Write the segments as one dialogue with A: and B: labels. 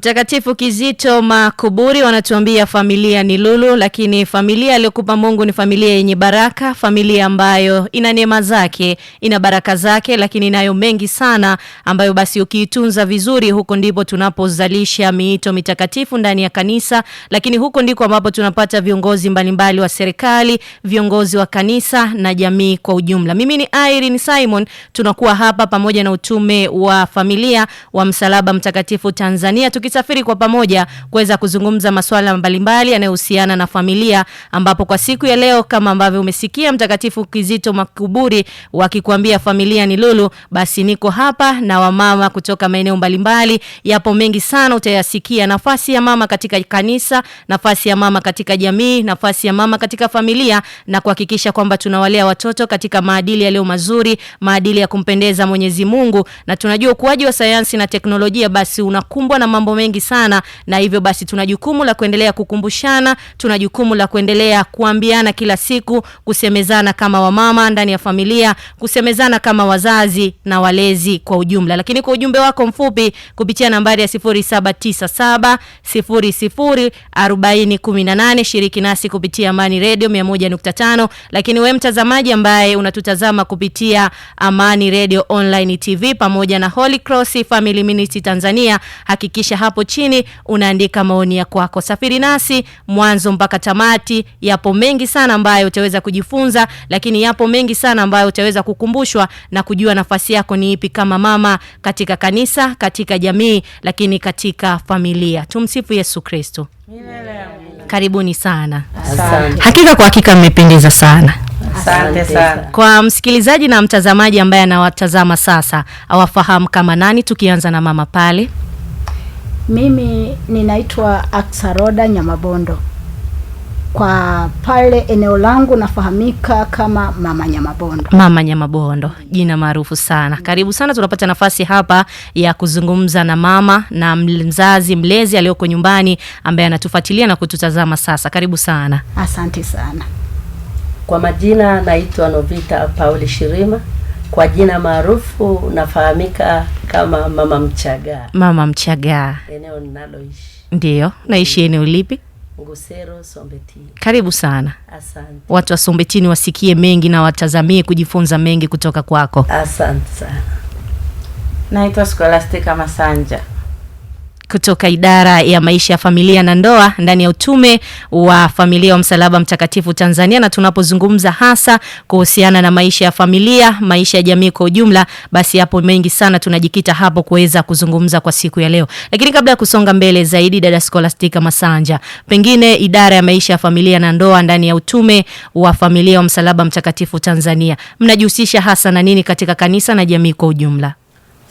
A: Mtakatifu Kizito Makuburi wanatuambia familia ni lulu, lakini familia aliyokupa Mungu ni familia yenye baraka, familia ambayo ina neema zake, ina baraka zake, lakini inayo mengi sana ambayo basi ukiitunza vizuri, huko ndipo tunapozalisha miito mitakatifu ndani ya kanisa, lakini huko ndiko ambapo tunapata viongozi mbalimbali wa serikali, viongozi wa kanisa na jamii kwa ujumla. Mimi ni Irene Simon, tunakuwa hapa pamoja na utume wa familia wa Msalaba Mtakatifu Tanzania tukisafiri kwa pamoja kuweza kuzungumza masuala mbalimbali yanayohusiana na familia, ambapo kwa siku ya leo kama ambavyo umesikia Mtakatifu Kizito Makuburi wakikuambia familia ni lulu, basi niko hapa na wamama kutoka maeneo mbalimbali. Yapo mengi sana utayasikia: nafasi ya mama katika kanisa, nafasi ya mama katika jamii, nafasi ya mama katika familia, na kuhakikisha kwamba tunawalea watoto katika maadili yaliyo mazuri, maadili ya kumpendeza Mwenyezi Mungu. Na tunajua ukuaji wa sayansi na teknolojia basi unakumbwa na mambo mengi sana, na hivyo basi tuna jukumu la kuendelea kukumbushana, tuna jukumu la kuendelea kuambiana kila siku, kusemezana kama wamama ndani ya familia, kusemezana kama wazazi na walezi kwa ujumla. Lakini kwa ujumbe wako mfupi kupitia nambari ya 0797 00 40 18, shiriki nasi kupitia Amani Radio 101.5. Lakini wewe mtazamaji ambaye unatutazama kupitia Amani Radio Online TV pamoja na Holy Cross Family Ministry Tanzania, hakikisha hapo chini unaandika maoni ya kwako. Safiri nasi mwanzo mpaka tamati. Yapo mengi sana ambayo utaweza kujifunza, lakini yapo mengi sana ambayo utaweza kukumbushwa na kujua nafasi yako ni ipi kama mama katika kanisa, katika jamii, lakini katika familia. Tumsifu Yesu Kristo. Karibuni sana.
B: Asante.
A: Hakika kwa hakika mmependeza sana.
B: Asante sana.
A: Kwa msikilizaji na mtazamaji ambaye anawatazama sasa, awafahamu kama nani, tukianza na mama pale.
C: Mimi ninaitwa Aksaroda Nyamabondo. Kwa pale eneo langu nafahamika kama Mama Nyamabondo.
A: Mama Nyamabondo, jina maarufu sana. Karibu sana, tunapata nafasi hapa ya kuzungumza na mama na mzazi mlezi aliyoko nyumbani ambaye anatufuatilia na kututazama sasa. Karibu sana.
C: Asante sana.
B: Kwa majina naitwa Novita Pauli Shirima, kwa jina maarufu nafahamika kama Mama Mchagaa.
A: Mama Mchagaa.
B: Eneo ninaloishi
A: Ndiyo, naishi eneo lipi?
B: Ngusero, Sombetini.
A: Karibu sana.
B: Asante.
A: Watu wa Sombetini wasikie mengi na watazamie kujifunza mengi kutoka kwako.
B: Asante sana.
D: Naitwa Scholastica Masanja
A: kutoka idara ya maisha ya familia na ndoa ndani ya utume wa familia wa Msalaba Mtakatifu Tanzania. Na tunapozungumza hasa kuhusiana na maisha ya familia, maisha ya jamii kwa ujumla, basi hapo mengi sana tunajikita hapo kuweza kuzungumza kwa siku ya leo. Lakini kabla ya kusonga mbele zaidi, dada Scholastica Masanja, pengine idara ya maisha ya familia na ndoa ndani ya utume wa familia wa Msalaba Mtakatifu Tanzania, mnajihusisha hasa na nini katika kanisa na jamii kwa ujumla?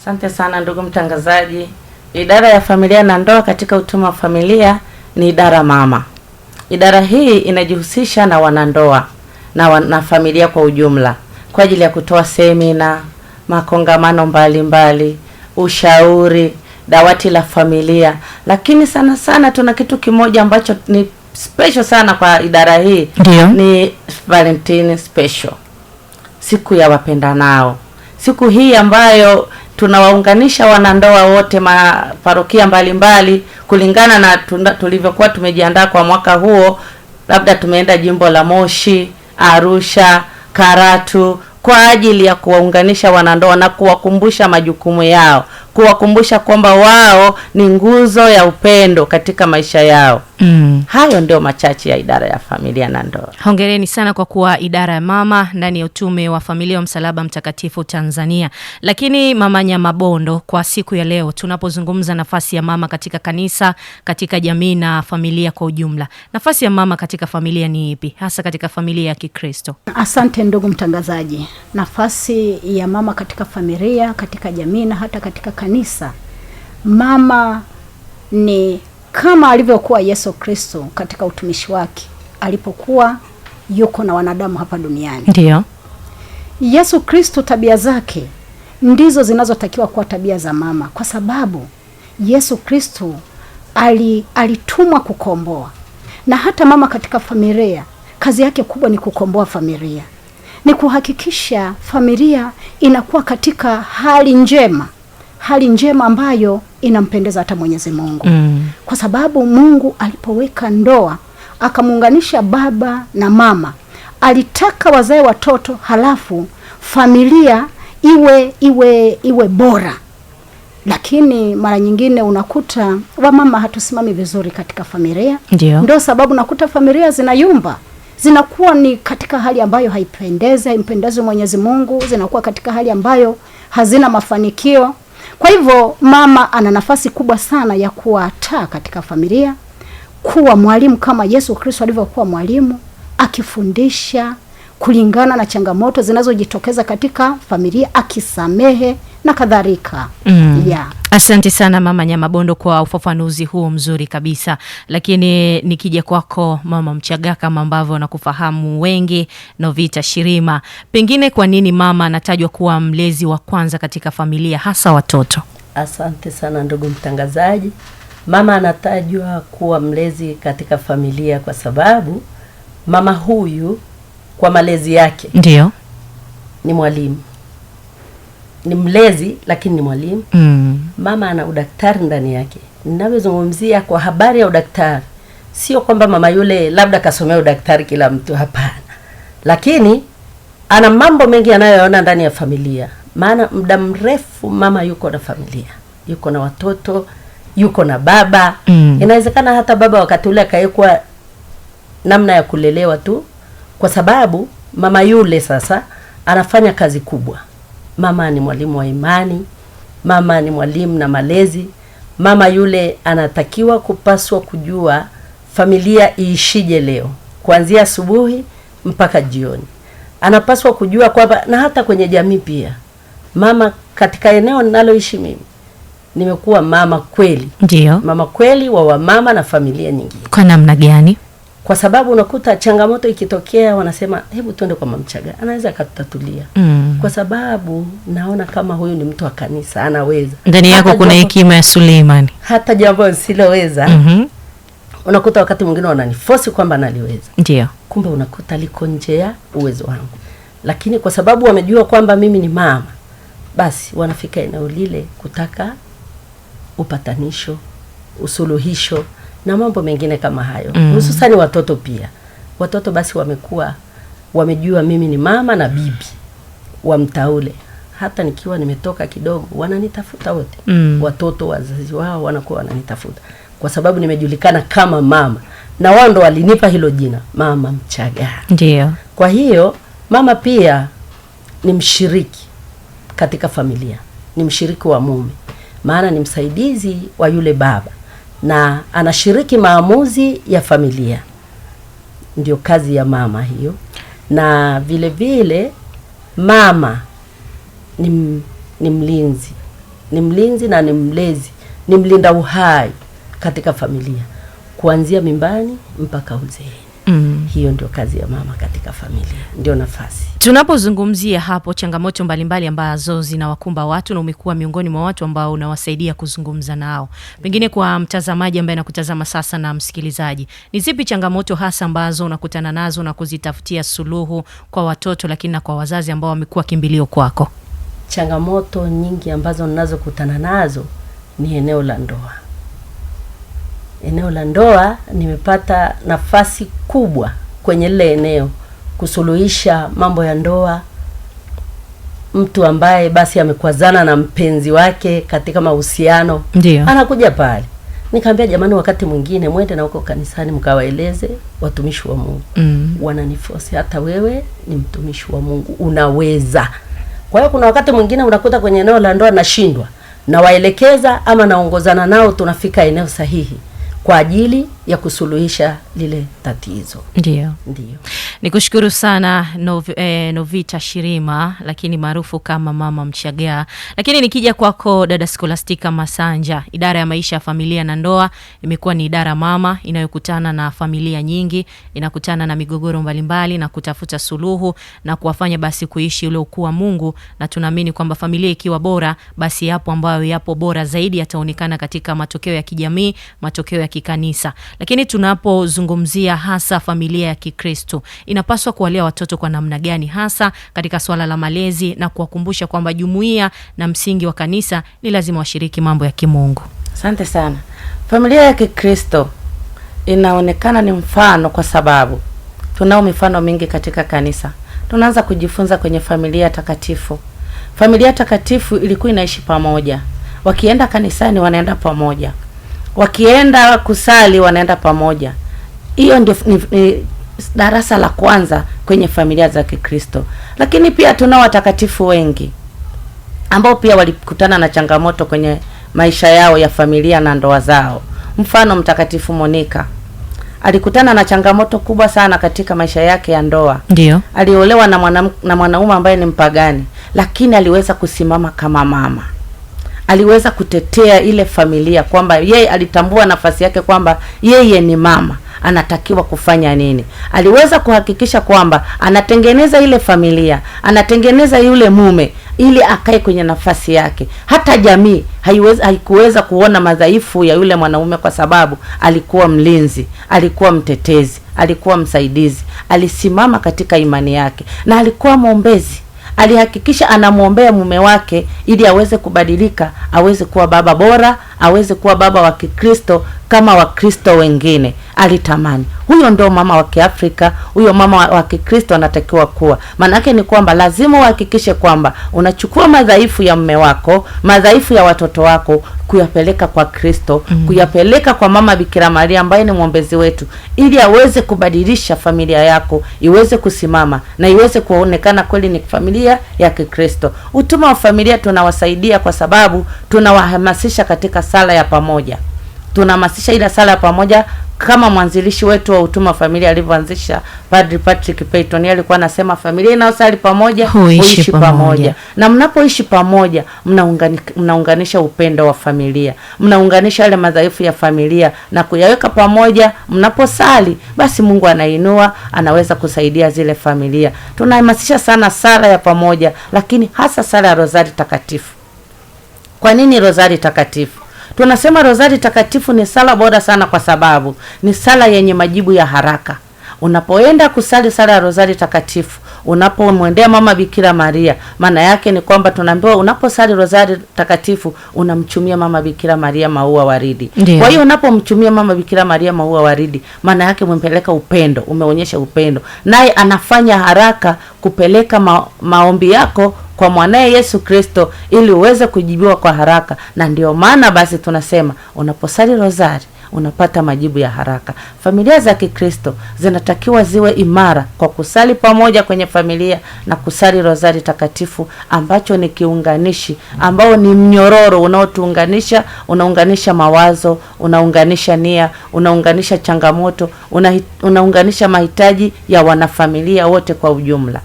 D: Asante sana ndugu mtangazaji. Idara ya familia na ndoa katika utume wa familia ni idara mama. Idara hii inajihusisha na wanandoa na familia kwa ujumla kwa ajili ya kutoa semina, makongamano mbalimbali mbali, ushauri, dawati la familia. Lakini sana sana tuna kitu kimoja ambacho ni special sana kwa idara hii.
A: Ndiyo.
D: Ni Valentine special, siku ya wapendanao. Siku hii ambayo tunawaunganisha wanandoa wote maparokia mbalimbali kulingana na tulivyokuwa tumejiandaa kwa mwaka huo. Labda tumeenda jimbo la Moshi, Arusha, Karatu kwa ajili ya kuwaunganisha wanandoa na kuwakumbusha majukumu yao, kuwakumbusha kwamba wao ni nguzo ya upendo katika maisha yao. Hayo ndio machache ya idara ya familia na ndoa.
A: Hongereni sana kwa kuwa idara ya mama ndani ya utume wa familia wa Msalaba Mtakatifu Tanzania. Lakini Mama Nyamabondo, kwa siku ya leo tunapozungumza nafasi ya mama katika kanisa, katika jamii na familia kwa ujumla, nafasi ya mama katika familia ni ipi, hasa katika familia ya Kikristo?
C: Asante ndugu mtangazaji. Nafasi ya mama katika familia, katika jamii na hata katika kanisa. Mama ni kama alivyokuwa Yesu Kristo katika utumishi wake alipokuwa yuko na wanadamu hapa duniani.
A: Ndiyo.
C: Yesu Kristo tabia zake ndizo zinazotakiwa kuwa tabia za mama, kwa sababu Yesu Kristo alitumwa kukomboa. Na hata mama katika familia, kazi yake kubwa ni kukomboa familia, ni kuhakikisha familia inakuwa katika hali njema, hali njema ambayo inampendeza hata Mwenyezi Mungu. Kwa sababu Mungu alipoweka ndoa akamuunganisha baba na mama, alitaka wazae watoto, halafu familia iwe bora. Lakini mara nyingine unakuta wamama hatusimami vizuri katika familia. Ndio sababu nakuta familia zinayumba, zinakuwa ni katika hali ambayo haipendezi, haimpendezi Mwenyezi Mungu, zinakuwa katika hali ambayo hazina mafanikio. Kwa hivyo mama ana nafasi kubwa sana ya kuwa taa katika familia, kuwa mwalimu kama Yesu Kristo alivyokuwa mwalimu, akifundisha kulingana na changamoto zinazojitokeza katika familia, akisamehe na kadhalika. Yeah.
A: Asante sana Mama Nyamabondo kwa ufafanuzi huo mzuri kabisa. Lakini nikija kwako Mama Mchaga, kama ambavyo nakufahamu wengi, Novita Shirima, pengine kwa nini mama anatajwa kuwa mlezi wa kwanza katika familia, hasa watoto?
B: Asante sana ndugu mtangazaji. Mama anatajwa kuwa mlezi katika familia kwa sababu mama huyu kwa malezi yake
A: Ndio.
B: ni mwalimu, ni mlezi lakini ni mwalimu. Mama ana udaktari ndani yake. Ninavyozungumzia kwa habari ya udaktari, sio kwamba mama yule labda kasomea udaktari kila mtu, hapana, lakini ana mambo mengi anayoyaona ndani ya familia. Maana muda mrefu mama yuko na familia, yuko na watoto, yuko na baba. Inawezekana hata baba wakati ule akawekwa namna ya kulelewa tu, kwa sababu mama yule sasa anafanya kazi kubwa. Mama ni mwalimu wa imani, mama ni mwalimu na malezi. Mama yule anatakiwa kupaswa kujua familia iishije leo, kuanzia asubuhi mpaka jioni. Anapaswa kujua kwamba, na hata kwenye jamii pia, mama katika eneo ninaloishi mimi, nimekuwa mama kweli,
A: Ndio.
B: mama kweli wa wamama na familia nyingine
A: Kwa namna gani?
B: kwa sababu unakuta changamoto ikitokea wanasema hebu tuende kwa Mamchaga, anaweza akatutatulia. Kwa sababu naona kama huyu ni mtu wa kanisa, anaweza.
A: Ndani yako
B: Hata
A: kuna hekima ya Suleimani.
B: Hata jambo nisiloweza, unakuta wakati mwingine wananifosi kwamba naliweza,
A: Ndio.
B: kumbe unakuta liko nje ya uwezo wangu, lakini kwa sababu wamejua kwamba mimi ni mama, basi wanafika eneo lile kutaka upatanisho, usuluhisho na mambo mengine kama hayo, hususani watoto pia. Watoto basi wamekuwa wamejua mimi ni mama na bibi wa mtaule, hata nikiwa nimetoka kidogo wananitafuta wote. Watoto wazazi wao wanakuwa wananitafuta kwa sababu nimejulikana kama mama, na wao ndo walinipa hilo jina, Mama Mchaga.
A: Ndio.
B: Kwa hiyo mama pia ni mshiriki katika familia, ni mshiriki wa mume, maana ni msaidizi wa yule baba na anashiriki maamuzi ya familia. Ndio kazi ya mama hiyo. Na vile vile mama ni mlinzi, ni mlinzi na ni mlezi, ni mlinda uhai katika familia, kuanzia mimbani mpaka uzeeni. Hiyo ndio kazi ya mama katika familia, ndio nafasi.
A: Tunapozungumzia hapo changamoto mbalimbali ambazo zinawakumba watu, na umekuwa miongoni mwa watu ambao unawasaidia kuzungumza nao, pengine kwa mtazamaji ambaye anakutazama sasa na msikilizaji, ni zipi changamoto hasa ambazo unakutana nazo na kuzitafutia suluhu kwa watoto, lakini na kwa wazazi ambao wamekuwa kimbilio kwako?
B: Changamoto nyingi ambazo ninazokutana nazo ni eneo la ndoa. Eneo la ndoa nimepata nafasi kubwa kwenye lile eneo kusuluhisha mambo ya ndoa. Mtu ambaye basi amekwazana na mpenzi wake katika mahusiano
A: Ndio.
B: anakuja pale, nikamwambia jamani, wakati mwingine mwende na huko kanisani mkawaeleze watumishi wa Mungu. Wananifosi, hata wewe ni mtumishi wa Mungu unaweza. Kwa hiyo kuna wakati mwingine unakuta kwenye eneo la ndoa nashindwa, nawaelekeza ama naongozana nao, tunafika eneo sahihi kwa ajili ya kusuluhisha lile tatizo.
A: Ndio.
B: Ndio.
A: Nikushukuru sana Novita Shirima, lakini maarufu kama Mama Mchaga. Lakini nikija kwako dada Scholastica Masanja, idara ya maisha ya familia na ndoa imekuwa ni idara mama inayokutana na familia nyingi, inakutana na migogoro mbalimbali na kutafuta suluhu na kuwafanya basi kuishi ule ukuu wa Mungu, na tunaamini kwamba familia ikiwa bora, basi yapo ambayo yapo bora zaidi yataonekana katika matokeo ya kijamii, matokeo ya kikanisa. Lakini tunapozungumzia hasa familia ya Kikristo, inapaswa kuwalea watoto kwa namna gani, hasa katika swala la malezi na kuwakumbusha kwamba jumuiya na msingi wa kanisa ni lazima washiriki mambo ya kimungu.
D: Asante sana. Familia ya Kikristo inaonekana ni mfano kwa sababu tunao mifano mingi katika kanisa. Tunaanza kujifunza kwenye familia takatifu. Familia takatifu ilikuwa inaishi pamoja. Wakienda kanisani wanaenda pamoja. Wakienda kusali wanaenda pamoja. Hiyo ndio ni darasa la kwanza kwenye familia za Kikristo. Lakini pia tunao watakatifu wengi ambao pia walikutana na changamoto kwenye maisha yao ya familia na ndoa zao. Mfano, Mtakatifu Monica alikutana na changamoto kubwa sana katika maisha yake ya ndoa.
A: Ndio.
D: Aliolewa na mwanaume ambaye ni mpagani, lakini aliweza kusimama kama mama. Aliweza kutetea ile familia kwamba yeye alitambua nafasi yake kwamba yeye ni mama, anatakiwa kufanya nini. Aliweza kuhakikisha kwamba anatengeneza ile familia, anatengeneza yule mume ili akae kwenye nafasi yake. Hata jamii haikuweza kuona madhaifu ya yule mwanaume kwa sababu alikuwa mlinzi, alikuwa mtetezi, alikuwa msaidizi, alisimama katika imani yake na alikuwa mwombezi. Alihakikisha anamwombea mume wake ili aweze kubadilika, aweze kuwa baba bora, aweze kuwa baba wa Kikristo kama Wakristo wengine. Alitamani. Huyo ndo mama wa Kiafrika, huyo mama wa Kikristo anatakiwa kuwa. Maana yake ni kwamba lazima uhakikishe kwamba unachukua madhaifu ya mume wako, madhaifu ya watoto wako, kuyapeleka kwa Kristo, kuyapeleka kwa Mama Bikira Maria ambaye ni mwombezi wetu, ili aweze kubadilisha familia yako, iweze kusimama na iweze kuonekana kweli ni familia ya Kikristo. Utume wa familia tunawasaidia kwa sababu tunawahamasisha katika sala ya pamoja. Tunahamasisha ile sala ya pamoja kama mwanzilishi wetu wa utume wa familia alivyoanzisha Padre Patrick Peyton. Alikuwa anasema familia inayosali pamoja huishi pamoja. Na mnapoishi pamoja mnaunganisha upendo wa familia, mnaunganisha yale madhaifu ya familia na kuyaweka pamoja. Mnaposali basi Mungu anainua, anaweza kusaidia zile familia. Tunahamasisha sana sala ya pamoja, lakini hasa sala ya Rozari Takatifu. Kwa nini Rozari Takatifu? Tunasema Rozari Takatifu ni sala bora sana kwa sababu ni sala yenye majibu ya haraka. Unapoenda kusali sala ya Rozari Takatifu, unapomwendea Mama Bikira Maria, maana yake ni kwamba tunaambiwa unaposali Rozari Takatifu unamchumia Mama Bikira Maria maua waridi.
A: Ndiyo.
D: Kwa hiyo unapomchumia Mama Bikira Maria maua waridi, maana yake umempeleka upendo, umeonyesha upendo. Naye anafanya haraka kupeleka maombi yako kwa mwanae Yesu Kristo ili uweze kujibiwa kwa haraka. Na ndio maana basi tunasema unaposali Rozari unapata majibu ya haraka. Familia za Kikristo zinatakiwa ziwe imara kwa kusali pamoja kwenye familia na kusali Rozari Takatifu, ambacho ni kiunganishi, ambao ni mnyororo unaotuunganisha, unaunganisha mawazo, unaunganisha nia, unaunganisha changamoto, unaunganisha mahitaji ya wanafamilia wote kwa ujumla.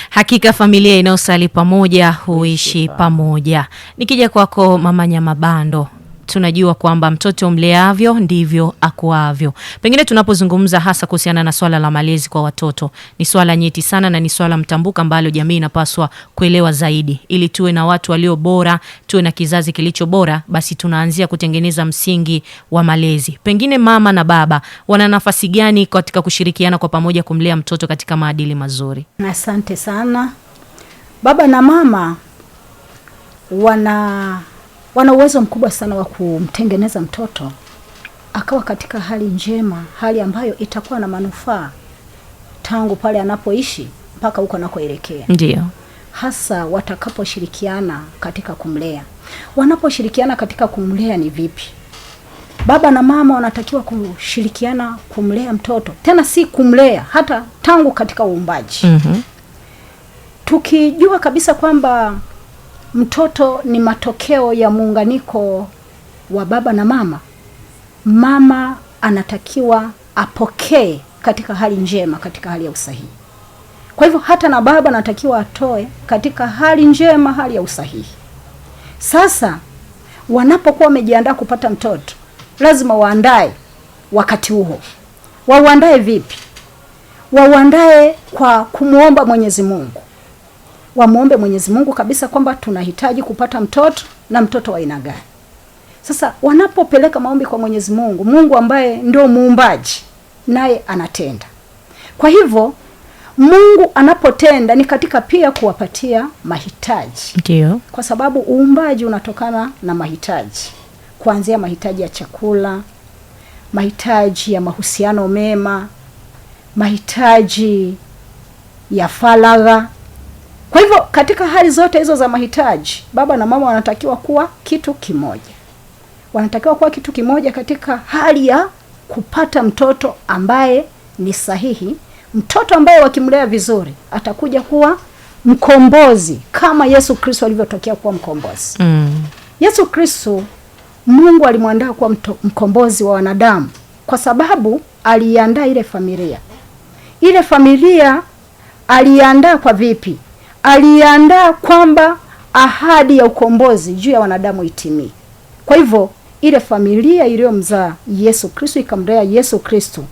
A: Hakika familia inayosali pamoja huishi pamoja. Nikija kwako Mama Nyamabando, tunajua kwamba mtoto mleavyo ndivyo akuavyo. Pengine tunapozungumza hasa kuhusiana na swala la malezi kwa watoto, ni swala nyeti sana na ni swala mtambuka ambalo jamii inapaswa kuelewa zaidi, ili tuwe na watu walio bora, tuwe na kizazi kilicho bora. Basi tunaanzia kutengeneza msingi wa malezi. Pengine mama na baba wana nafasi gani katika kushirikiana kwa pamoja kumlea mtoto katika maadili mazuri?
C: Asante sana. Baba na mama wana uwezo mkubwa sana wa kumtengeneza mtoto akawa katika hali njema, hali ambayo itakuwa na manufaa tangu pale anapoishi mpaka huko anakoelekea.
A: Ndiyo.
C: Hasa watakaposhirikiana katika kumlea. Wanaposhirikiana katika kumlea ni vipi? Baba na mama wanatakiwa kushirikiana kumlea mtoto. Tena si kumlea, hata tangu katika uumbaji.
A: Mm-hmm.
C: Tukijua kabisa kwamba mtoto ni matokeo ya muunganiko wa baba na mama, mama anatakiwa apokee katika hali njema, katika hali ya usahihi. Kwa hivyo hata na baba anatakiwa atoe katika hali njema, hali ya usahihi. Sasa wanapokuwa wamejiandaa kupata mtoto, lazima waandae wakati huo. Wauandae vipi? Wauandae kwa kumuomba Mwenyezi Mungu. Wamuombe Mwenyezi Mungu kabisa kwamba tunahitaji kupata mtoto na mtoto wa aina gani. Sasa wanapopeleka maombi kwa Mwenyezi Mungu, Mungu ambaye ndio muumbaji, naye anatenda. Kwa hivyo Mungu anapotenda ni katika pia kuwapatia mahitaji.
A: Ndio.
C: Kwa sababu uumbaji unatokana na mahitaji. Kuanzia mahitaji ya chakula, mahitaji ya mahusiano mema, mahitaji ya faragha. Kwa hivyo katika hali zote hizo za mahitaji, baba na mama wanatakiwa kuwa kitu kimoja. Wanatakiwa kuwa kitu kimoja katika hali ya kupata mtoto ambaye ni sahihi, mtoto ambaye wakimlea vizuri atakuja kuwa mkombozi kama Yesu Kristo alivyotokea kuwa mkombozi. Yesu Kristo Mungu alimwandaa kuwa mkombozi wa wanadamu kwa sababu aliandaa ile familia. Ile familia aliandaa kwa vipi? Aliandaa kwamba ahadi ya ukombozi juu ya wanadamu itimie. Kwa hivyo ile familia iliyomzaa Yesu Kristo ikamlea Yesu Kristo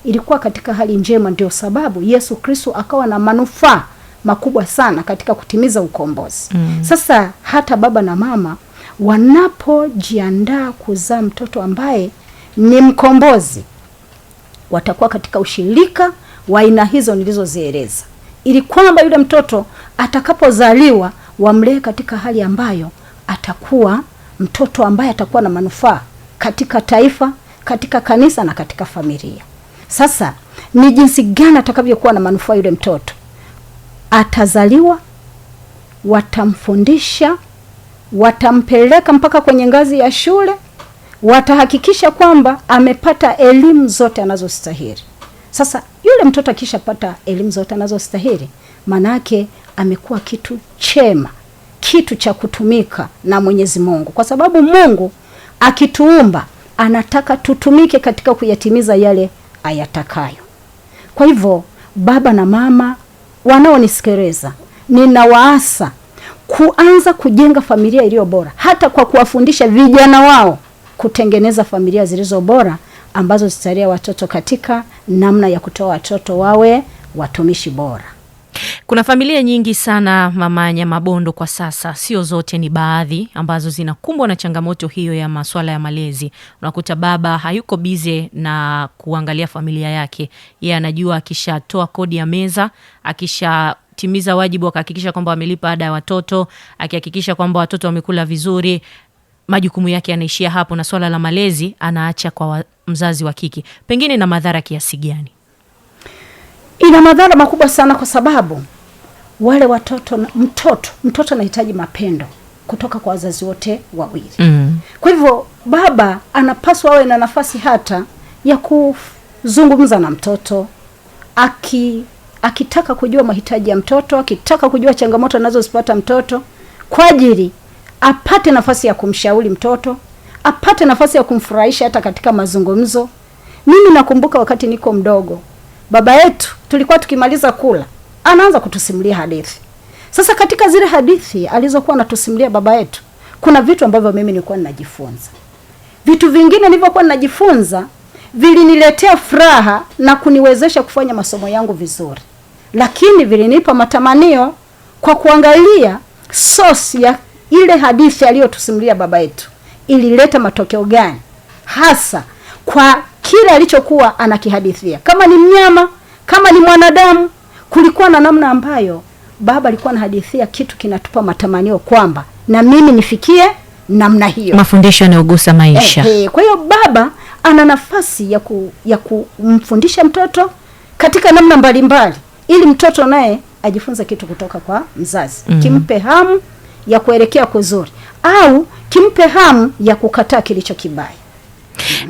C: ilikuwa katika hali njema, ndio sababu Yesu Kristo akawa na manufaa makubwa sana katika kutimiza ukombozi. Sasa hata baba na mama wanapojiandaa kuzaa mtoto ambaye ni mkombozi, watakuwa katika ushirika wa aina hizo nilizozieleza, ili kwamba yule mtoto atakapozaliwa wamlee katika hali ambayo atakuwa mtoto ambaye atakuwa na manufaa katika taifa, katika kanisa na katika familia. Sasa ni jinsi gani atakavyokuwa na manufaa yule mtoto? Atazaliwa, watamfundisha, watampeleka mpaka kwenye ngazi ya shule, watahakikisha kwamba amepata elimu zote anazostahili. Sasa yule mtoto akishapata elimu zote anazostahili, manake amekuwa kitu chema, kitu cha kutumika na Mwenyezi Mungu, kwa sababu Mungu akituumba anataka tutumike katika kuyatimiza yale ayatakayo. Kwa hivyo baba na mama wanaonisikiliza, ninawaasa kuanza kujenga familia iliyo bora, hata kwa kuwafundisha vijana wao kutengeneza familia zilizo bora ambazo zitalea watoto katika namna ya kutoa watoto wawe watumishi bora.
A: Kuna familia nyingi sana Mama Nyamabondo kwa sasa, sio zote, ni baadhi ambazo zinakumbwa na changamoto hiyo ya masuala ya malezi. Unakuta baba hayuko bize na kuangalia familia yake. Yeye anajua akishatoa kodi ya meza, akisha timiza wajibu, akahakikisha kwamba wamelipa ada ya watoto, akihakikisha kwamba watoto wamekula vizuri, majukumu yake yanaishia hapo, na swala la malezi anaacha kwa mzazi wa kike. Pengine na madhara kiasi gani?
C: Ina madhara makubwa sana, kwa sababu wale watoto, mtoto anahitaji mapendo kutoka kwa wazazi wote wawili. Kwa hivyo baba anapaswa awe na nafasi hata ya kuzungumza na mtoto, akitaka kujua mahitaji ya mtoto, akitaka kujua changamoto anazozipata mtoto, kwa ajili apate nafasi ya kumshauri mtoto, apate nafasi ya kumfurahisha hata katika mazungumzo. Mimi nakumbuka wakati niko mdogo, baba yetu tulikuwa tukimaliza kula anaanza kutusimulia hadithi. Sasa katika zile hadithi alizokuwa anatusimulia baba yetu, kuna vitu ambavyo mimi nilikuwa ninajifunza. Vitu vingine nilivyokuwa ninajifunza viliniletea furaha na kuniwezesha kufanya masomo yangu vizuri, lakini vilinipa matamanio kwa kuangalia source ya ile hadithi aliyotusimulia baba yetu ilileta matokeo gani hasa kwa kile alichokuwa anakihadithia. Kama ni mnyama, kama ni mwanadamu, kulikuwa na namna ambayo baba alikuwa anahadithia kitu kinatupa matamanio kwamba na mimi nifikie namna hiyo.
A: Mafundisho yanayogusa maisha.
C: Kwa hiyo baba ana nafasi ya kumfundisha mtoto katika namna mbalimbali ili mtoto naye ajifunze kitu kutoka kwa mzazi. Kimpe hamu ya kuelekea kuzuri au kimpe hamu ya kukataa kilicho kibaya.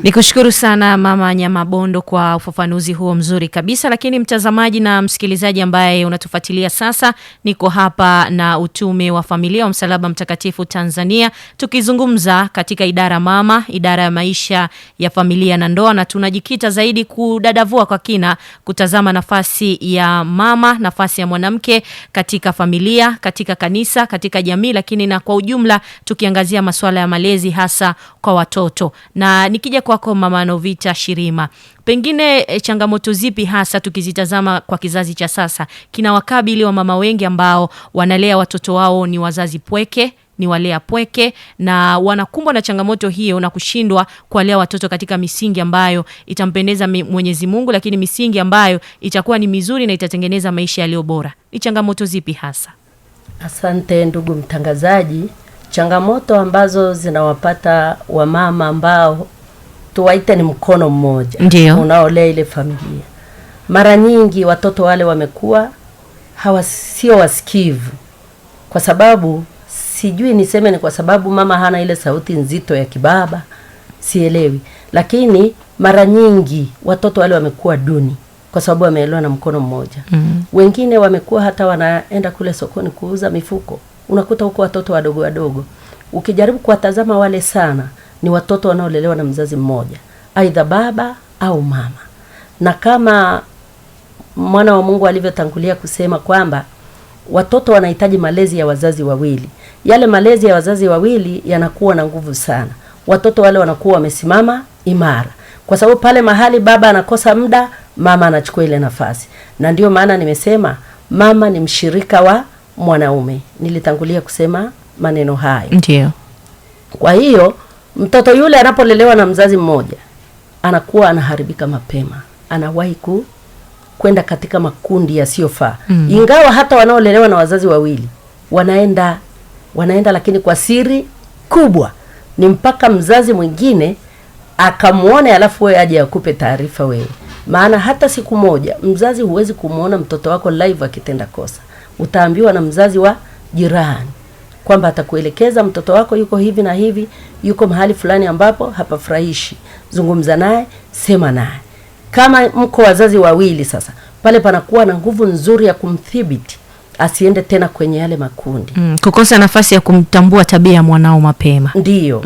A: Nikushukuru sana Mama Nyamabondo kwa ufafanuzi huo mzuri kabisa. Lakini mtazamaji na msikilizaji ambaye unatufuatilia sasa, niko hapa na utume wa familia wa Msalaba Mtakatifu Tanzania, tukizungumza katika idara mama, idara ya maisha ya familia na ndoa, na tunajikita zaidi kudadavua kwa kina, kutazama nafasi ya mama, nafasi ya mwanamke katika familia, katika kanisa, katika jamii, lakini na kwa ujumla tukiangazia masuala ya malezi hasa kwa watoto. Na nikija kwako Mama Novita Shirima, pengine changamoto zipi hasa tukizitazama kwa kizazi cha sasa kinawakabili wa mama wengi ambao wanalea watoto wao ni wazazi pweke, ni walea pweke na wanakumbwa na changamoto hiyo na kushindwa kuwalea watoto katika misingi ambayo itampendeza Mwenyezi Mungu, lakini misingi ambayo itakuwa ni mizuri na itatengeneza maisha yaliyo bora. Ni changamoto zipi hasa?
B: Asante ndugu mtangazaji. Changamoto ambazo zinawapata wamama ambao tuwaite ni mkono mmoja unaolea ile familia, mara nyingi watoto wale wamekuwa sio wasikivu, kwa sababu sijui niseme ni kwa sababu mama hana ile sauti nzito ya kibaba, sielewi, lakini mara nyingi watoto wale wamekuwa duni kwa sababu wameelewa na mkono mmoja. Wengine wamekuwa hata wanaenda kule sokoni kuuza mifuko, unakuta huko watoto wadogo wadogo, ukijaribu kuwatazama wale sana ni watoto wanaolelewa na mzazi mmoja, aidha baba au mama. Na kama mwana wa Mungu alivyotangulia kusema kwamba watoto wanahitaji malezi ya wazazi wawili, yale malezi ya wazazi wawili yanakuwa na nguvu sana. Watoto wale wanakuwa wamesimama imara, kwa sababu pale mahali baba anakosa muda, mama anachukua ile nafasi. Na ndio maana nimesema mama ni mshirika wa mwanaume, nilitangulia kusema maneno hayo.
A: Ndio.
B: Kwa hiyo mtoto yule anapolelewa na mzazi mmoja anakuwa anaharibika mapema, anawahi kwenda katika makundi yasiyofaa. Ingawa hata wanaolelewa na wazazi wawili wanaenda, lakini kwa siri kubwa, ni mpaka mzazi mwingine akamuone, alafu wewe aje akupe taarifa wewe. Maana hata siku moja mzazi huwezi kumuona mtoto wako live akitenda kosa, utaambiwa na mzazi wa jirani kwamba atakuelekeza mtoto wako yuko hivi na hivi, yuko mahali fulani ambapo hapafurahishi, zungumza naye, sema naye. Kama mko wazazi wawili sasa, pale panakuwa na nguvu nzuri ya kumthibiti asiende tena kwenye yale makundi.
A: Kukosa nafasi ya kumtambua tabia ya mwanao mapema.
B: Ndiyo.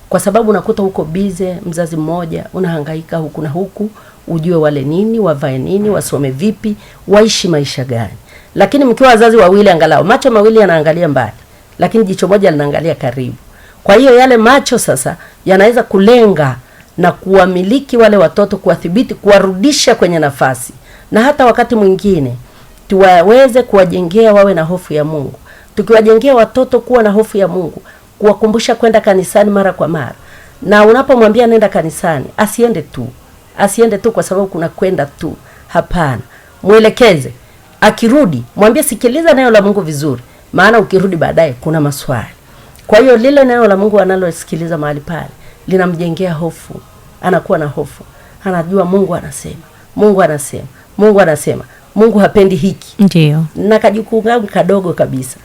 B: Kwa sababu unakuta huko bize mzazi mmoja, unahangaika huku na huku, ujue wale nini, wavae nini, wasome vipi, waishi maisha gani. Lakini mkiwa wazazi wawili, angalau macho mawili yanaangalia mbali, lakini jicho moja linaangalia karibu. Kwa hiyo yale macho sasa yanaweza kulenga na kuwamiliki wale watoto, kuwathibiti, kuwarudisha kwenye nafasi, na hata wakati mwingine tuwaweze kuwajengea wawe na hofu ya Mungu. Tukiwajengea watoto kuwa na hofu ya Mungu, kuwakumbusha kwenda kanisani mara kwa mara, na unapomwambia nenda kanisani, asiende tu kwa sababu kuna kwenda tu. Hapana, mwelekeze. Akirudi mwambie sikiliza neno la Mungu vizuri, maana ukirudi baadaye kuna maswali. Kwa hiyo lile neno la Mungu analosikiliza mahali pale linamjengea hofu, anakuwa na hofu, anajua Mungu anasema, Mungu anasema, Mungu anasema, Mungu hapendi hiki.
A: Ndiyo.
B: Na kajukuu kangu kadogo kabisa,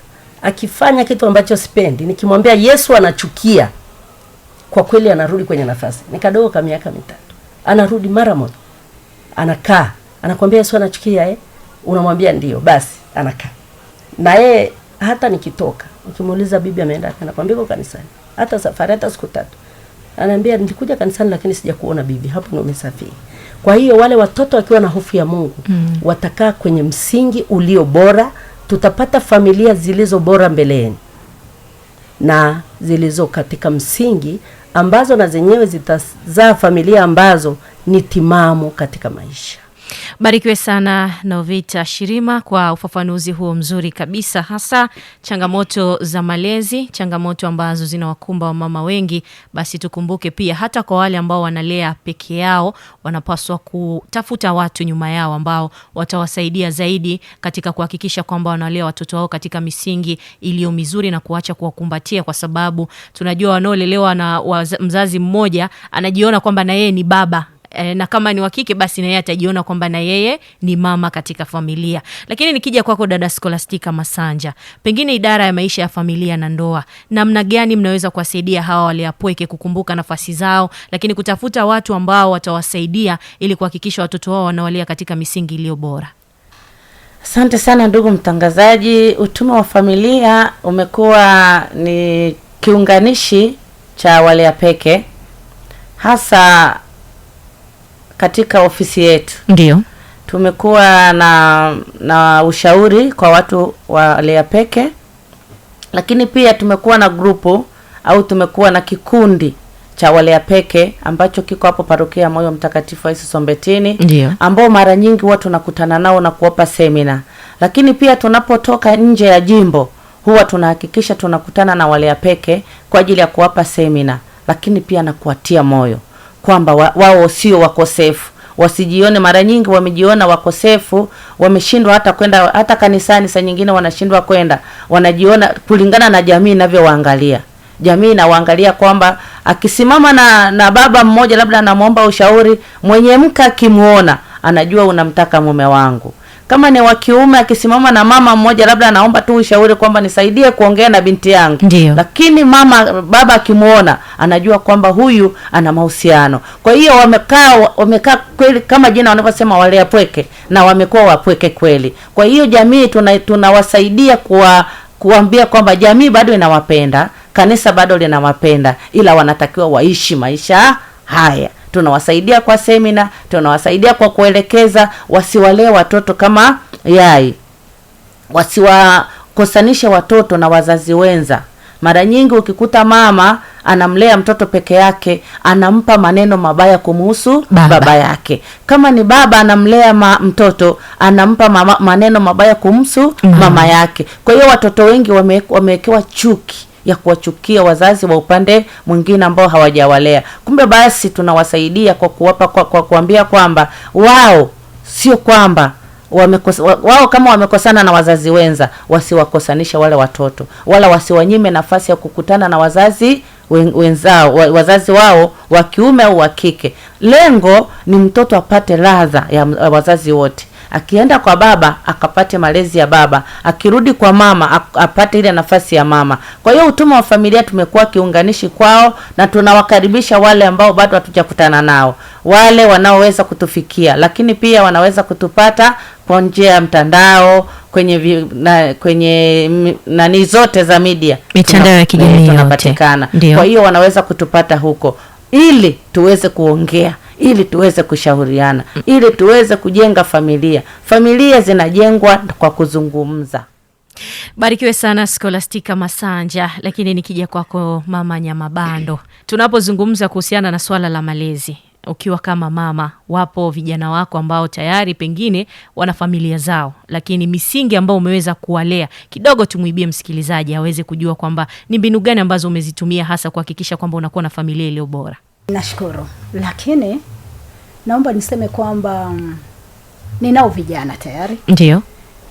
B: akifanya kitu ambacho sipendi, nikimwambia Yesu anachukia, kwa kweli anarudi kwenye nafasi. Ni kadogo ka miaka 3, anarudi mara moja, anakaa, anakuambia Yesu anachukia eh? Unamwambia ndio, basi anakaa. Na yeye hata nikitoka, ukimuuliza bibi ameenda, anakuambia yuko kanisani. Hata safari hata siku 3. Anaambia nilikuja kanisani lakini sijakuona bibi, hapo ndio umesafiri. Kwa hiyo wale watoto wakiwa na hofu ya Mungu watakaa kwenye msingi ulio bora, tutapata familia zilizo bora mbeleni na zilizo katika msingi ambazo na zenyewe zitazaa familia ambazo ni timamu katika maisha.
A: Barikiwe sana Novita Shirima kwa ufafanuzi huo mzuri kabisa, hasa changamoto za malezi, changamoto ambazo zinawakumba wamama wengi. Basi tukumbuke pia hata kwa wale ambao wanalea peke yao, wanapaswa kutafuta watu nyuma yao ambao watawasaidia zaidi katika kuhakikisha kwamba wanalea watoto wao katika misingi iliyo mizuri na kuacha kuwakumbatia, kwa sababu tunajua wanaolelewa na mzazi mmoja anajiona kwamba na yeye ni baba na kama ni wa kike basi na yeye atajiona kwamba na yeye ni mama katika familia. Lakini nikija kwako dada Scholastica Masanja, pengine idara ya maisha ya familia na ndoa, namna gani mnaweza kuwasaidia hawa waleapweke kukumbuka nafasi zao, lakini kutafuta watu ambao watawasaidia ili kuhakikisha watoto wao wanawalea katika misingi iliyo bora?
D: Asante sana ndugu mtangazaji. Utume wa familia umekuwa ni kiunganishi cha waleapweke hasa katika ofisi yetu.
A: Ndio.
D: Tumekuwa na ushauri kwa watu waleapweke, lakini pia tumekuwa na grupu au tumekuwa na kikundi cha waleapweke ambacho kiko hapo Parokia Moyo Mtakatifu wa Yesu Sombetini, ambao mara nyingi watu tunakutana nao na kuwapa semina. Lakini pia tunapotoka nje ya jimbo huwa tunahakikisha tunakutana na walea peke kwa ajili ya kuwapa semina, lakini pia na kuwatia moyo kwamba wao sio wakosefu. Wasijione, mara nyingi wamejiona wakosefu, wameshindwa hata kwenda hata kanisani, saa nyingine wanashindwa kwenda, wanajiona kulingana na jamii inavyowaangalia. Jamii inawaangalia kwamba akisimama na baba mmoja labda anamuomba ushauri, mwenye mke akimuona anajua unamtaka mume wangu. Kama ni wa kiume akisimama na mama mmoja labda anaomba tu ushauri kwamba nisaidie kuongea na binti yangu.
A: Ndiyo.
D: Lakini baba akimuona anajua kwamba huyu ana mahusiano. Kwa hiyo wamekaa kweli kama jina wanavyosema walea pweke, na wamekuwa wapweke kweli. Kwa hiyo jamii tunawasaidia kuambia kwamba jamii bado inawapenda, kanisa bado linawapenda, ila wanatakiwa waishi maisha haya. Tunawasaidia kwa semina, tunawasaidia kwa kuelekeza wasiwalee watoto kama yai, wasiwakosanishe watoto na wazazi wenza. Mara nyingi ukikuta mama anamlea mtoto peke yake, anampa maneno mabaya kumhusu baba yake. Kama ni baba anamlea mtoto, anampa maneno mabaya kumhusu mama yake. Kwa hiyo watoto wengi wamewekewa chuki ya kuwachukia wazazi wa upande mwingine ambao hawajawalea. Kumbe basi tunawasaidia kwa kuwapa, kwa kuambia kwamba wao sio kwamba wao kama wamekosana na wazazi wenza, wasiwakosanishe wale watoto, wala wasiwanyime nafasi ya kukutana na wazazi wenzao, wazazi wao wa kiume au wa kike. Lengo ni mtoto apate ladha ya wazazi wote. Akienda kwa baba akapate malezi ya baba, akirudi kwa mama apate ile nafasi ya mama. Kwa hiyo utume wa familia tumekuwa kiunganishi kwao, na tunawakaribisha wale ambao bado hatujakutana nao, wale wanaoweza kutufikia, lakini pia wanaweza kutupata kwa njia ya mtandao, kwenye kwenye nani zote za media,
A: mitandao ya kijamii
D: tunapatikana. Kwa hiyo wanaweza kutupata huko ili tuweze kuongea, ili tuweze kushauriana, ili tuweze kujenga familia. Familia zinajengwa kwa kuzungumza.
A: Barikiwe sana Scholastica Masanja. Lakini nikija kwako Mama Nyamabando, tunapozungumza kuhusiana na swala la malezi, ukiwa kama mama, wapo vijana wako ambao tayari pengine wana familia zao, lakini misingi ambayo umeweza kuwalea, kidogo tumuibie msikilizaji aweze kujua kwamba ni mbinu gani ambazo umezitumia hasa kuhakikisha kwamba unakuwa na familia iliyo bora.
C: Nashukuru, lakini naomba niseme kwamba ninao vijana tayari.
A: Ndiyo.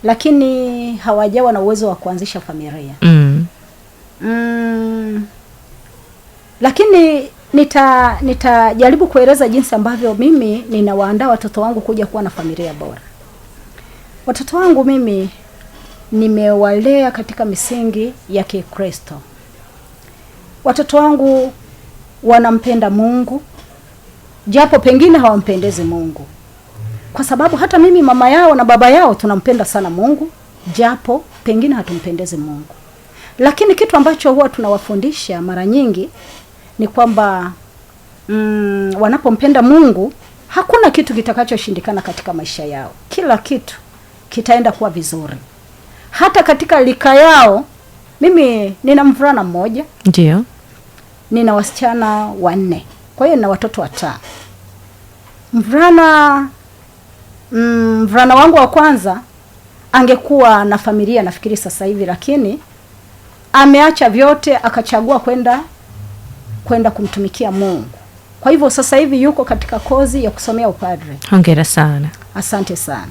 C: Lakini hawajawa na uwezo wa kuanzisha familia. Lakini nitajaribu kueleza jinsi ambavyo mimi ninawaandaa watoto wangu kuja kuwa na familia bora. Watoto wangu mimi nimewalea katika misingi ya Kikristo. Watoto wangu wanampenda Mungu, japo pengine hawampendezi Mungu. Kwa sababu hata mimi mama yao na baba yao tunampenda sana Mungu, japo pengine hatumpendezi Mungu. Lakini kitu ambacho huwa tunawafundisha mara nyingi ni kwamba wanapompenda Mungu hakuna kitu kitakachoshindikana katika maisha yao. Kila kitu kitaenda kuwa vizuri. Hata katika lika yao, mimi nina mvulana mmoja.
A: Ndiyo.
C: Nina wasichana 4. Kwa hiyo nina watoto 5. Mvulana wangu wa kwanza angekuwa na familia nafikiri sasa hivi, lakini ameacha vyote akachagua kwenda kumtumikia Mungu. Kwa hivyo sasa hivi yuko katika kozi ya kusomea upadre.
A: Hongera sana.
C: Asante sana.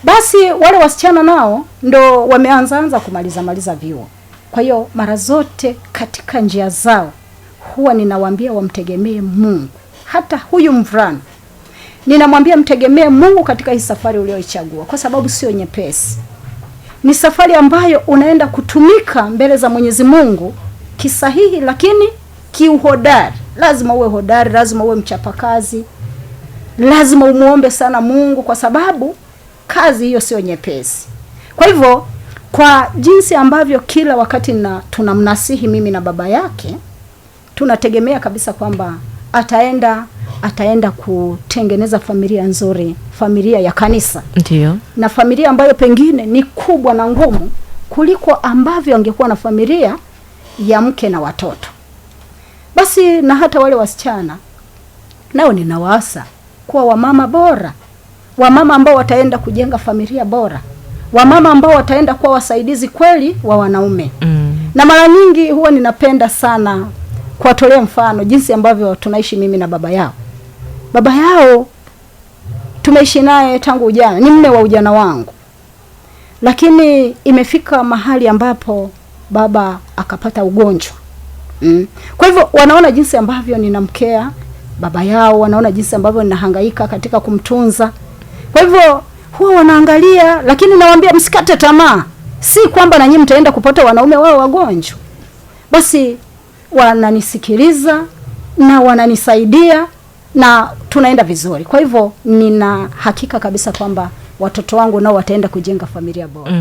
C: Basi wale wasichana nao ndo wameanza kumaliza vyuo. Kwa hiyo mara zote katika njia zao huwa ninawaambia wamtegemee Mungu. Hata huyu mvulana ninamwambia mtegemee Mungu katika hii safari uliyoichagua, kwa sababu sio nyepesi. Ni safari ambayo unaenda kutumika mbele za Mwenyezi Mungu kisahihi, lakini kiuhodari. Lazima uwe hodari, lazima uwe mchapakazi, lazima umuombe sana Mungu, kwa sababu kazi hiyo sio nyepesi. Kwa hivyo kwa jinsi ambavyo kila wakati na tunamnasihi mimi na baba yake, tunategemea kabisa kwamba ataenda kutengeneza familia nzuri, familia ya kanisa.
A: Ndiyo.
C: Na familia ambayo pengine ni kubwa na ngumu kuliko ambavyo angekuwa na familia ya mke na watoto. Basi na hata wale wasichana nao ninawaasa kuwa wamama bora, wamama ambao wataenda kujenga familia bora, Wamama ambao wataenda kuwa wasaidizi kweli wa wanaume. Na mara nyingi huwa ninapenda sana kuwatolea mfano jinsi ambavyo tunaishi mimi na baba yao. Baba yao tumeishi naye tangu ujana, ni mume wa ujana wangu. Lakini imefika mahali ambapo baba akapata ugonjwa. Kwa hivyo wanaona jinsi ambavyo ninamkea baba yao, wanaona jinsi ambavyo ninahangaika katika kumtunza. Kwa hivyo huwa wanaangalia, lakini nawaambia msikate tamaa. Si kwamba na nyinyi mtaenda kupata wanaume wao wagonjwa. Basi wananisikiliza na wananisaidia na tunaenda vizuri. Kwa hivyo nina hakika kabisa kwamba watoto wangu nao wataenda kujenga familia bora.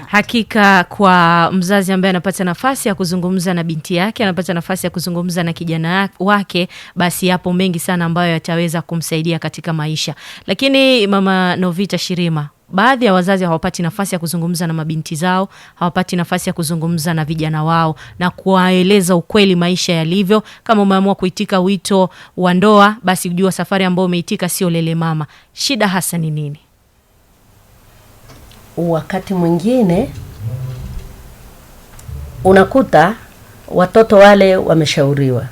A: Hakika kwa mzazi ambaye anapata nafasi ya kuzungumza na binti yake, anapata nafasi ya kuzungumza na kijana wake, basi yapo mengi sana ambayo yataweza kumsaidia katika maisha. Lakini Mama Novita Shirima, baadhi ya wazazi hawapati nafasi ya kuzungumza na mabinti zao, hawapati nafasi ya kuzungumza na vijana wao na kuwaeleza ukweli maisha yalivyo. Kama umeamua kuitika wito wa ndoa, basi jua safari ambayo umeitika sio lele mama. Shida hasa ni nini?
B: Wakati mwingine unakuta watoto wale wameshauriwa,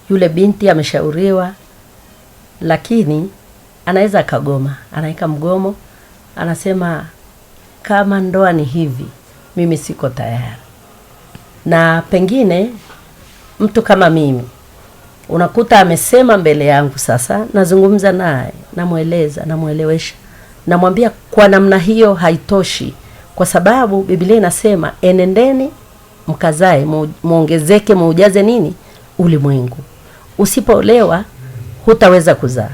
B: yule binti ameshauriwa, lakini anaweza akagoma, anaweka mgomo, anasema kama ndoa ni hivi, mimi siko tayari. Na pengine mtu kama mimi unakuta amesema mbele yangu, sasa nazungumza naye, namweleza, namwelewesha, namwambia kwa namna hiyo haitoshi, kwa sababu Biblia inasema enendeni mkazae, muongezeke, muujaze nini ulimwengu. Usipoolewa hutaweza kuzaa.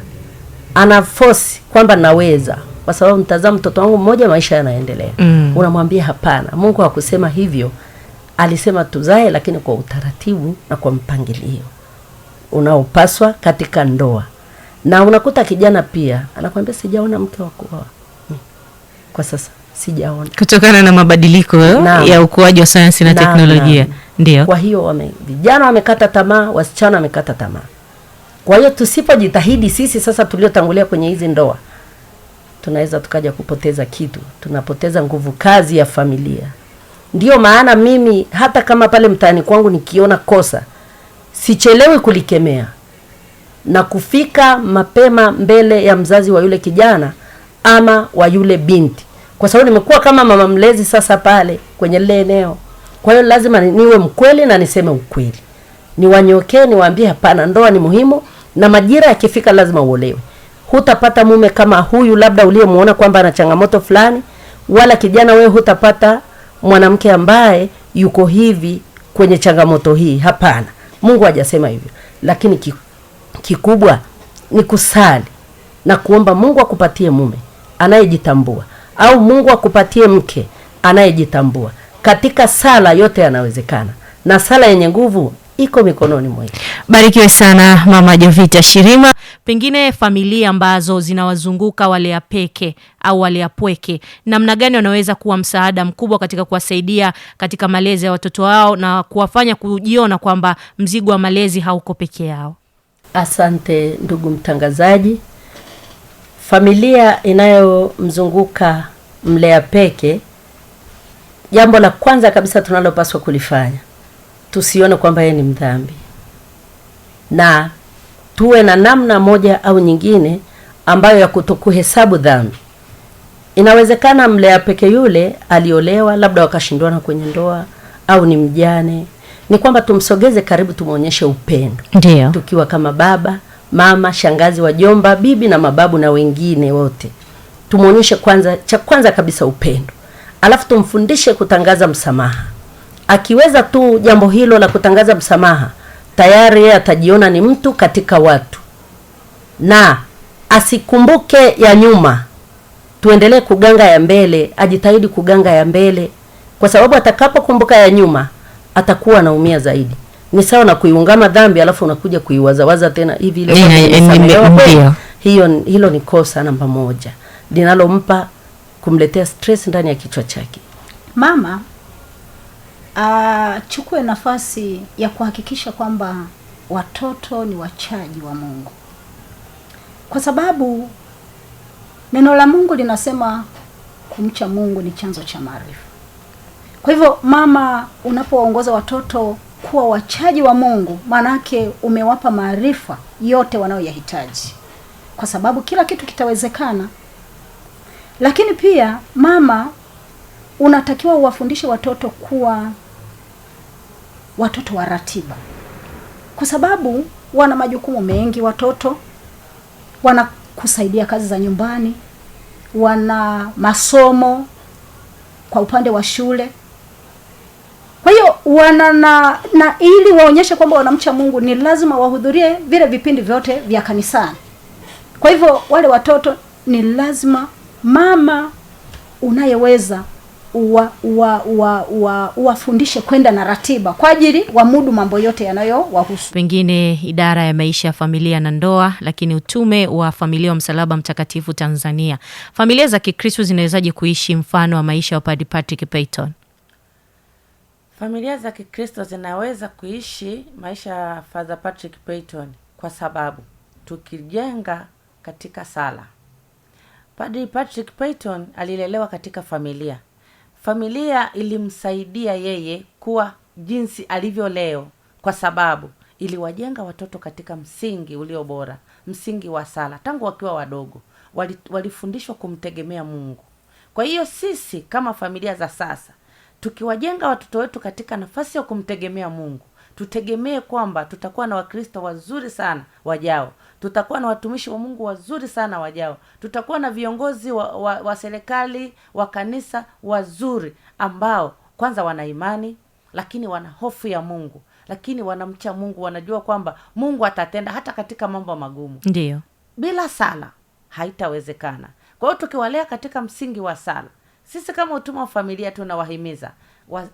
B: Ana force kwamba naweza, kwa sababu mtazama mtoto wangu mmoja, maisha yanaendelea. Unamwambia hapana, Mungu hakusema hivyo. Alisema tuzae, lakini kwa utaratibu na kwa mpangilio unaopaswa katika ndoa. Na unakuta kijana pia anakuambia sijaona mke wa kuoa kwa sasa, sijaona,
A: kutokana na mabadiliko ya ukuaji wa sayansi na teknolojia. Ndio.
B: Kwa hiyo vijana wamekata tamaa, wasichana wamekata tamaa. Kwa hiyo tusipojitahidi sisi sasa tuliotangulia kwenye hizi ndoa, tunaweza tukaja kupoteza kitu, tunapoteza nguvu kazi ya familia. Ndio maana mimi hata kama pale mtaani kwangu nikiona kosa, sichelewi kulikemea na kufika mapema mbele ya mzazi wa yule kijana ama wa yule binti, kwa sababu nimekuwa kama mama mlezi sasa pale kwenye lile eneo. Kwa hiyo lazima niwe mkweli na niseme ukweli, niwanyokee, niwaambie hapana, ndoa ni muhimu na majira yakifika lazima uolewe. Hutapata mume kama huyu labda uliyemuona kwamba ana changamoto fulani, wala kijana wewe hutapata mwanamke ambaye yuko hivi kwenye changamoto hii. Hapana, Mungu hajasema hivyo. Lakini kikubwa ni kusali na kuomba Mungu akupatie mume anayejitambua au Mungu akupatie mke anayejitambua. Katika sala yote yanawezekana, na sala yenye nguvu iko mikononi mwetu.
A: Barikiwe sana Mama Jovita Shirima. Pengine familia ambazo zinawazunguka walea peke au walea pweke, namna gani wanaweza kuwa msaada mkubwa katika kuwasaidia katika malezi ya watoto wao na kuwafanya kujiona kwamba mzigo wa malezi hauko peke yao?
B: Asante ndugu mtangazaji. Familia inayomzunguka mlea peke, jambo la kwanza kabisa tunalopaswa kulifanya, tusione kwamba yeye ni mdhambi, na tuwe na namna moja au nyingine ambayo ya kutokuhesabu dhambi. Inawezekana mlea peke yule aliolewa, labda wakashindwana kwenye ndoa, au ni mjane. Ni kwamba tumsogeze karibu, tumuonyeshe upendo.
A: Ndio.
B: Tukiwa kama baba, mama, shangazi, wajomba, bibi na mababu na wengine wote, tumuonyeshe kwanza, cha kwanza kabisa upendo, alafu tumfundishe kutangaza msamaha. Akiweza tu jambo hilo la kutangaza msamaha, tayari yeye atajiona ni mtu katika watu, na asikumbuke ya nyuma. Tuendelee kuganga ya mbele, ajitahidi kuganga ya mbele, kwa sababu atakapokumbuka ya nyuma atakuwa anaumia zaidi. Ni sawa na kuiungama dhambi alafu unakuja kuiwazawaza tena hivi ile. Hiyo hilo ni kosa namba moja linalompa kumletea stress ndani ya kichwa chake.
C: Mama achukue nafasi ya kuhakikisha kwamba watoto ni wachaji wa Mungu, kwa sababu neno la Mungu linasema Kumcha Mungu ni chanzo cha maarifa. Kwa hivyo mama, unapowaongoza watoto kuwa wachaji wa Mungu, maanake umewapa maarifa yote wanayoyahitaji, kwa sababu kila kitu kitawezekana. Lakini pia mama, unatakiwa uwafundishe watoto kuwa watoto wa ratiba, kwa sababu wana majukumu mengi. Watoto wanakusaidia kazi za nyumbani, wana masomo kwa upande wa shule. Kwa hiyo wana na ili waonyeshe kwamba wanamcha Mungu ni lazima wahudhurie vile vipindi vyote vya kanisani. Kwa hivyo wale watoto ni lazima mama unayeweza uwafundishe kwenda na ratiba kwa ajili wamudu mambo yote yanayowahusu.
A: Pengine idara ya maisha ya familia na ndoa, lakini utume wa familia wa Msalaba Mtakatifu Tanzania. Familia za Kikristo zinawezaje kuishi mfano wa maisha wa Padre Patrick Peyton?
D: Familia za Kikristo zinaweza kuishi maisha ya Father Patrick Peyton kwa sababu tukijenga katika sala. Padre Patrick Peyton alilelewa katika familia. Familia ilimsaidia yeye kuwa jinsi alivyo leo, kwa sababu iliwajenga watoto katika msingi ulio bora, msingi wa sala. Tangu wakiwa wadogo walifundishwa kumtegemea Mungu. Kwa hiyo sisi kama familia za sasa tukiwajenga watoto wetu katika nafasi ya kumtegemea Mungu, tutegemee kwamba tutakuwa na Wakristo wazuri sana wajao, tutakuwa na watumishi wa Mungu wazuri sana wajao, tutakuwa na viongozi wa serikali, wa kanisa wazuri, ambao kwanza wana imani, lakini wana hofu ya Mungu, lakini wanamcha Mungu, wanajua kwamba Mungu atatenda hata katika mambo magumu.
A: Ndiyo.
D: Bila sala haitawezekana. Kwa hiyo tukiwalea katika msingi wa sala, sisi kama utume wa familia tunawahimiza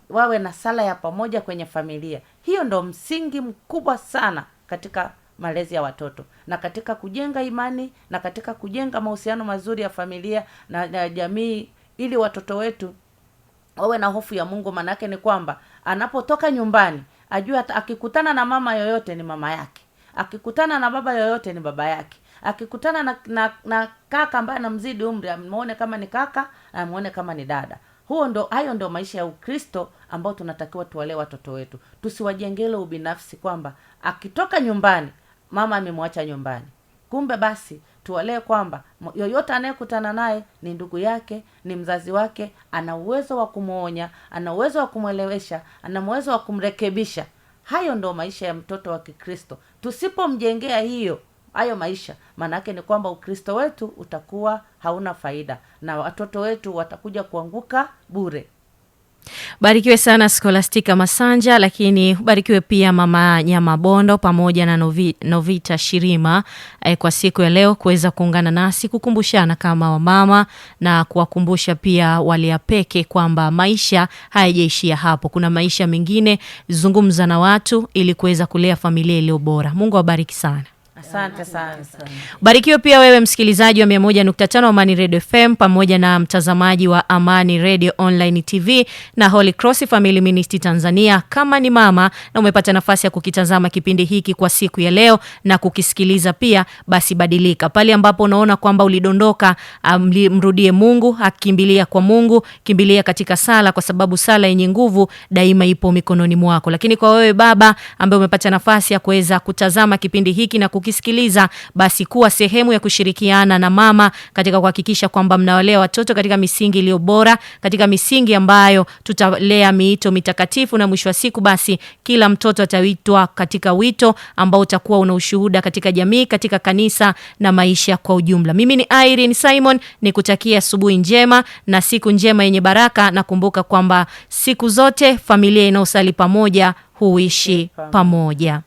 D: wawe na sala ya pamoja kwenye familia. Hiyo ndo msingi mkubwa sana katika malezi ya watoto na katika kujenga imani na katika kujenga mahusiano mazuri ya familia na jamii, ili watoto wetu wawe na hofu ya Mungu. Maana yake ni kwamba anapotoka nyumbani ajue akikutana na mama yoyote ni mama yake, akikutana na baba yoyote ni baba yake, akikutana na kaka ambaye anamzidi umri amuone kama ni kaka, amuone kama ni dada. Hayo ndo maisha ya Ukristo ambao tunatakiwa tuwalee watoto wetu. Tusiwajengele ubinafsi kwamba akitoka nyumbani mama amemwacha nyumbani. Kumbe basi tuwalee kwamba yoyote anayekutana naye ni ndugu yake, ni mzazi wake, ana uwezo wa kumuonya, ana uwezo wa kumwelewesha, ana uwezo wa kumrekebisha. Hayo ndo maisha ya mtoto wa Kikristo. Tusipomjengea hayo maisha, maana yake ni kwamba Ukristo wetu utakuwa hauna faida na watoto wetu watakuja kuanguka bure.
A: Barikiwe sana Scholastica Masanja, lakini barikiwe pia Mama Nyamabondo pamoja na Novita Shirima kwa siku ya leo kuweza kuungana nasi kukumbushana kama wamama na kuwakumbusha pia waliapeke kwamba maisha hayajaishia hapo. Kuna maisha mengine. Zungumza na watu ili kuweza kulea familia iliyo bora. Mungu awabariki sana.
D: Asante sana.
A: Barikiwe pia wewe msikilizaji wa 101.5 Amani Radio FM pamoja na mtazamaji wa Amani Radio Online TV na Holy Cross Family Ministry Tanzania. Kama ni mama na umepata nafasi ya kukitazama kipindi hiki kwa siku ya leo na kukisikiliza pia, basi badilika. Pale ambapo unaona kwamba ulidondoka, mrudie Mungu, akimbilia kwa Mungu, kimbilia katika sala, kwa sababu sala yenye nguvu daima ipo mikononi mwako. Lakini kwa wewe baba ambaye umepata nafasi ya kuweza kutazama kipindi hiki na kukisikiliza, basi kuwa sehemu ya kushirikiana na mama katika kuhakikisha kwamba mnawalea watoto katika misingi iliyo bora, katika misingi ambayo tutalea miito mitakatifu, na mwisho wa siku basi kila mtoto ataitwa katika wito ambao utakuwa una ushuhuda katika jamii, katika kanisa na maisha kwa ujumla. Mimi ni Irene Simon, nikutakia asubuhi njema na siku njema yenye baraka, na kumbuka kwamba siku zote familia inayosali pamoja huishi pamoja.